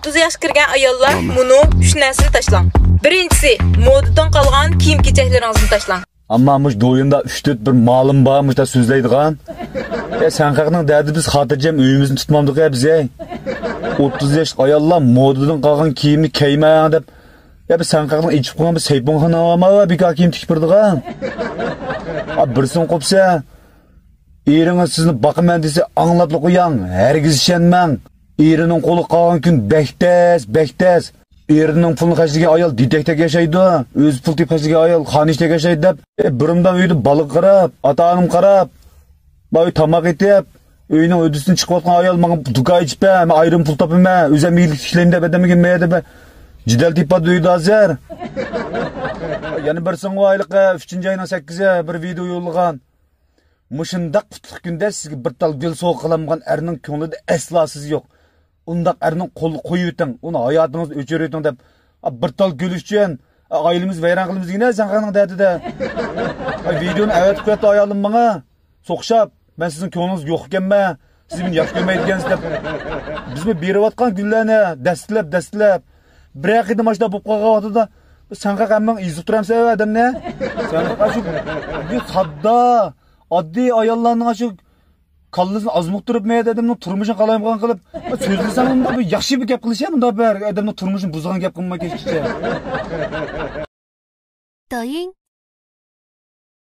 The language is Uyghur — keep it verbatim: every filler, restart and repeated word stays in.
ئوتتۇز ياشقا كىرگەن ئاياللار مۇنۇ ئۈچ نەرسىنى تاشلاڭ. بىرىنچىسى، مودىدىن قالغان كىيىم-كېچەكلىرىڭىزنى تاشلاڭ. ئەمما مۇشۇ دويۇندا ئۈچ تۆت بىر مالىم بار، مۇشۇنداق سۆزلەيدىغان. يا سەن خەقنىڭ دەردى، بىز خاتىرجەم ئۆيىمىزنى تۇتمامدۇق يا بىز، ھەي. ئوتتۇز ياشلىق ئاياللار مودىدىن قالغان كىيىمنى كىيمەڭ دەپ. يا بىز سەن خەقنىڭ ئېچىپ قويغان بىر سەيپۇڭخانا بارمۇ بىكار كىيىم تىكىپ بېرىدىغان؟ ئا، بىرسىڭ قوپسا. ئېرىڭىز سىزنى باقىمەن دېسە، ئاڭلاپلا قوياڭ، ھەرگىز ئىشەنمەڭ. ئېرىنىڭ قولىغا قالغان كۈن بەك تەس، بەك تەس. ئېرىنىڭ پۇلىنى خەجلىگەن ئايال دېدەكتەك ياشايدۇ، ئۆزى پۇل تېپىپ خەجلىگەن ئايال خانىشتەك ياشايدۇ دەپ، ئە، بىر مۇنداق ئۆيدە بالىغا قاراپ، ئاتا-ئانامغا قاراپ، ماۋۇ تاماق ئېتىپ، ئۆينىڭ ھۆددىسىدىن چىقىۋاتقان ئايال ماڭا دۇكان ئېچىپ بەر، مەن ئايرىم پۇل تاپىمەن، ئۆزۈم ئىگىلىك ئىشلەيمەن دەپ ئادەمگە نېمە دەپ جېدەل تېپىۋاتىدۇ ئۆيدە ھازىر. يەنە بىرسىڭ ھېلىقى ئۈچىنچى ئاينىڭ سەككىزى بىر ۋىدېئو يوللىغان. مۇشۇنداق قۇتلۇق كۈندە سىزگە بىر تال گۈل سوۋغا قىلالمىغان ئەرنىڭ كۆڭلىدە ئەسلا سىز يوق. ئۇنداق ئەرنىڭ قولىنى قويۇۋېتىڭ، ئۇنى ھاياتىڭىزدىن ئۆچۈرۈۋېتىڭ دەپ، ئا، بىر تال گۈل ئۈچۈن، ئا، ئائىلىمىزنى ۋەيران قىلىمىز دېگىنە سەن خەقنىڭ دەردىدە. ئا، ۋىدېئونى ئەۋەتىپ قوياتتى ئايالىم ماڭا. سوقۇشاپ، مەن سىزنىڭ كۆڭلىڭىزگە يوق ئىكەنمەن، سىز مېنى ياخشى كۆرمەيدىكەنسىز دەپ. بىزمۇ بېرىۋاتقان گۈللەرنى دەستىلەپ، دەستىلەپ، بىر ھەققىدە ماشۇنداق بولۇپ قالغان ۋاقتىدا، سەن خەق ھەممىڭ ئېزىپ تۇرامسەن ئادەمنى؟ سەن خەق ئاشۇ ساددا، ئاددىي ئاياللارنىڭ ئاشۇ كاللىسىنى ئازمۇقتۇرۇپ، مەيەردە ئادەمنىڭ تۇرمۇشىنى قالايمىقان قىلىپ، سۆزلىسەڭ ئۇنداق بىر ياخشى بىر گەپ قىلىش يا، مۇنداق بىر ئادەمنىڭ تۇرمۇشىنى بۇزىدىغان گەپ قىلماي كەچكىچە. 抖音